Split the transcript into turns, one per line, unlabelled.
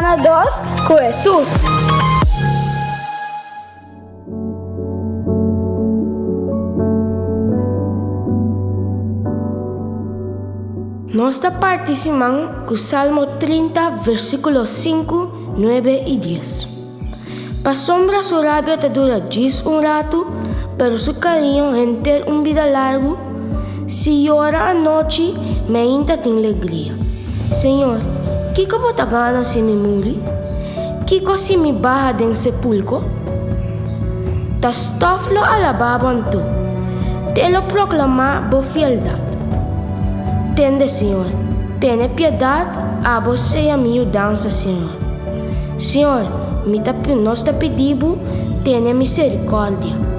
Sana 2 ku Hesus.
Nos ta parti siman ku Salmo 30, versíkulo 5, 9 i 10. Pasobra su rabia ta dura djis un ratu, pero su kariño henter un bida largu. Si yora anochi, meinta tin legria. Señor, kiko bo ta gana si mi muri? Kiko si mi baha den sepulko? Ta stòf lo alabá bo anto, te lo proklamá bo fieldat. Tende, Señor, tene piedat, abo sea mi yudansa, Señor. Señor, mi ta nos ta pidi bo, tene miserikòrdia.